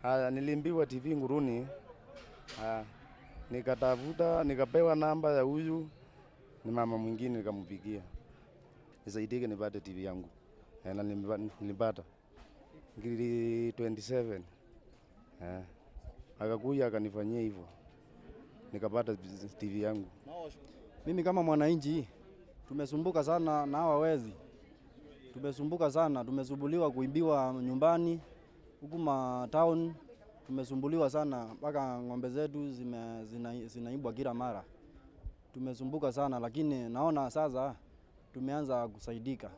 Haya, niliambiwa TV Nguruni. Haya, nikatafuta nikapewa namba ya huyu ni mama mwingine, nikampigia nisaidike nipate TV yangu. Na nilipata ngiri 27. Akakuja akanifanyia hivyo, nikapata TV yangu. Mimi kama mwananchi tumesumbuka sana na hawa wezi. Tumesumbuka sana, tumesumbuliwa kuibiwa nyumbani huku ma town, tumesumbuliwa sana mpaka ng'ombe zetu zinaibwa kila mara. Tumesumbuka sana, lakini naona sasa tumeanza kusaidika.